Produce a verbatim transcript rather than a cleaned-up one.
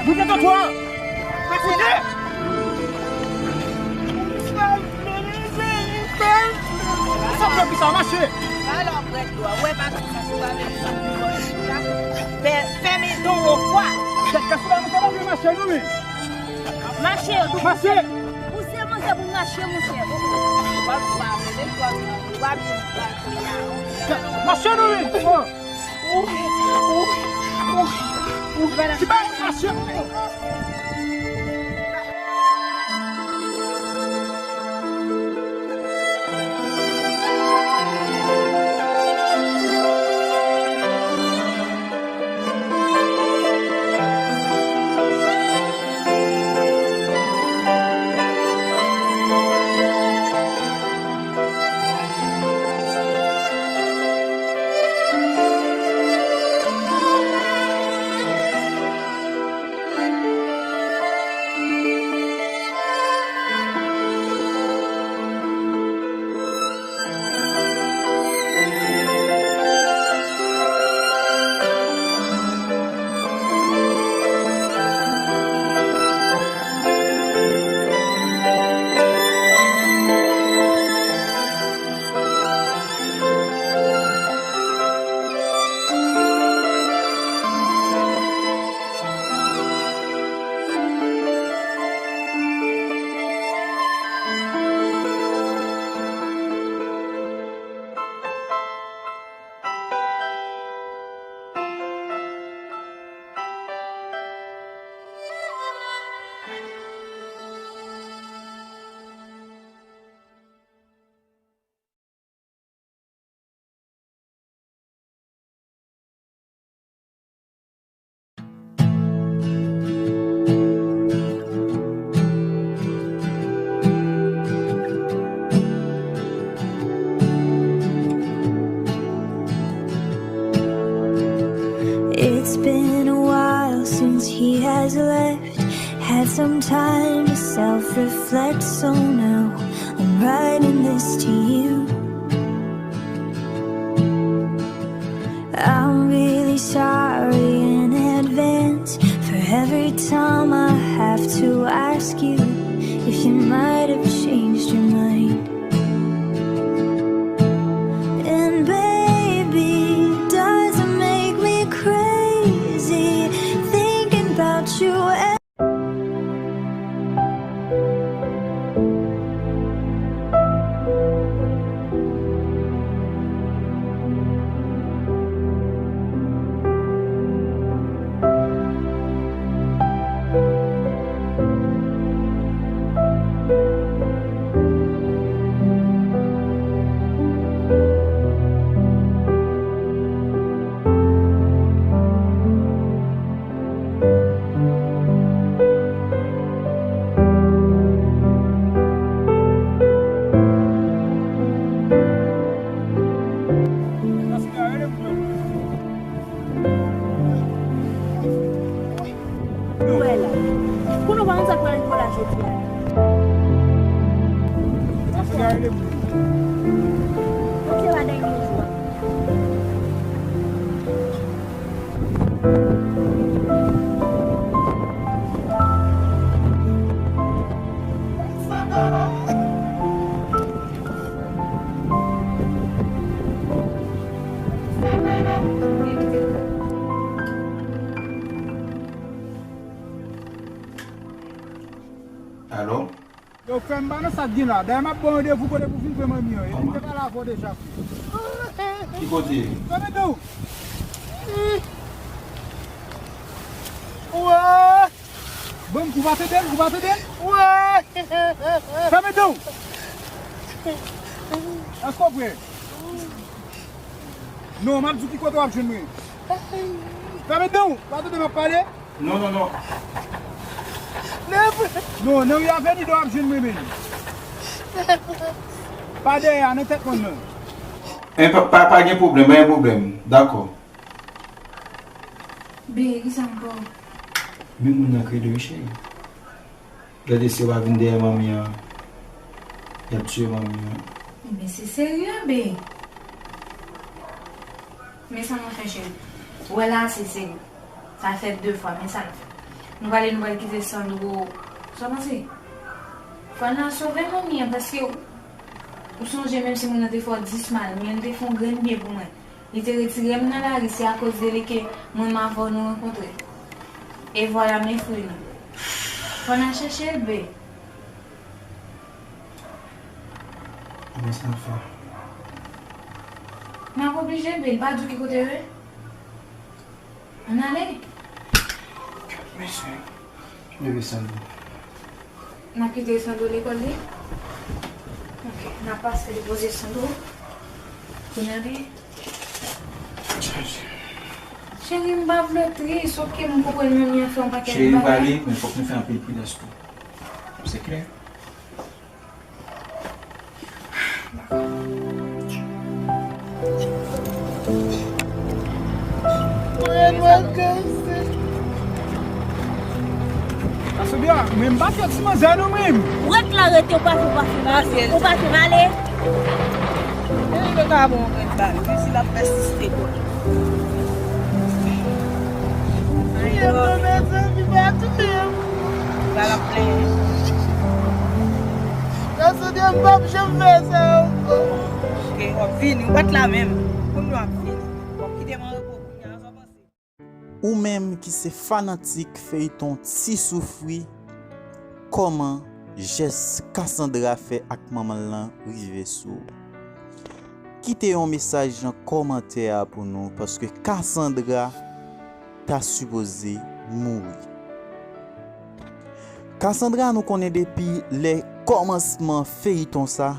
Moute twotwa! Moute! Sa fè ki sa mache? Fèmen don wofwa. Kèk kè sou la, nou fè mache nou wi. Mache, yo tou mache. Pouse manzè pou mache, monchè. Mache nou wi. Oh. Ou, ou, ou, ou. Ti bay mache. It's been a while since he has left. Had some time to self reflect, so now I'm writing this to you. I'm really sorry in advance for every time I have to ask you if you might have changed your mind. And baby, does it make me crazy thinking about you? Wè la. Konnen w pa konn sa k pral rive w la jodi a la. Ok, pa dènye jou a. Alo? Yo, Frè m, pa nan sa k gen la. Dayè m ap ba w randevou kote pou vin pran manmi an. E m te pale avè w deja, frè. Ki kote? Fèmen do w. Wè! Bon, ou pa tande l? Ou pa tande l? Wè! Fèmen do w. Èske w prè? Non, m ap di w ki kote w ap jwenn mwen. Fèmen do w. Ou pa tande m ap pale? Non, non, non. Non, nan ri Avenida w ap jwenn mwen menm. Pa dèyè a, nan tèt mòn nan. Eh, pa, pa, pa gen pwoblèm, pa gen pwoblèm. Dakò. Be, kisa ankò? Men moun nan krede wi, cheri. Gade si yo pa vin dèyè manmi an, y ap tiye manmi an. Men se serye, be. Men sa nou fè, cheri. Ou wè la, se serye. Sa fè de fwa, men sa nou fè. Nou prale, nou pral kite Sandro. Sa w panse? Fò n al sove manmi an, paske ou, ou sonje, menm si moun nan te fè w dis mal, men li te fè yon grenn byen pou mwen. Li te retire m nan lari, se akoz de li ke mwen m avè w nou rankontre. E vwala men fwi nou. Fò n al chèche l, be. Kòman sa fè? N ap oblije, be, li pa di w ki kote yo ye? Ann ale. Mesye, leve Sandro. N ap kite Sandro lekòl li? Ok, n ap pase depoze Sandro. Kounye a li. Cheri, m pa vle tris, ok, m konprann manmi an fè yon pakèt bagay. Cheri, m prale, men fòk nou fè anpil pridans tou. Se klè? Mwen mwen kase. Asou byen, men m pa fè ti manzè non menm. Rete la, rete, ou pa fè, ou pa fè, ou pa fè, ou pa fè, ale. Men yo ka bon grenn bal, men si l ap pèsiste, bon. Ayo, mezanmi, pa touye m. Bal ap plenyen. Nan sou de m p ap janm fè sa ankò. Ok, w ap vini, ou pa t la menm. Kounye a w ap vini. W ap kite m an repo kounye a, sa w panse? Ou menm ki se fanatik feyton Ti Soufri, kòman jès Cassandra fè ak manman l lan rive sou ou? Kite yon mesaj nan kòmantè a pou nou, paske Cassandra ta sipoze mouri. Cassandra, nou konnen depi lè kòmansman feyton sa,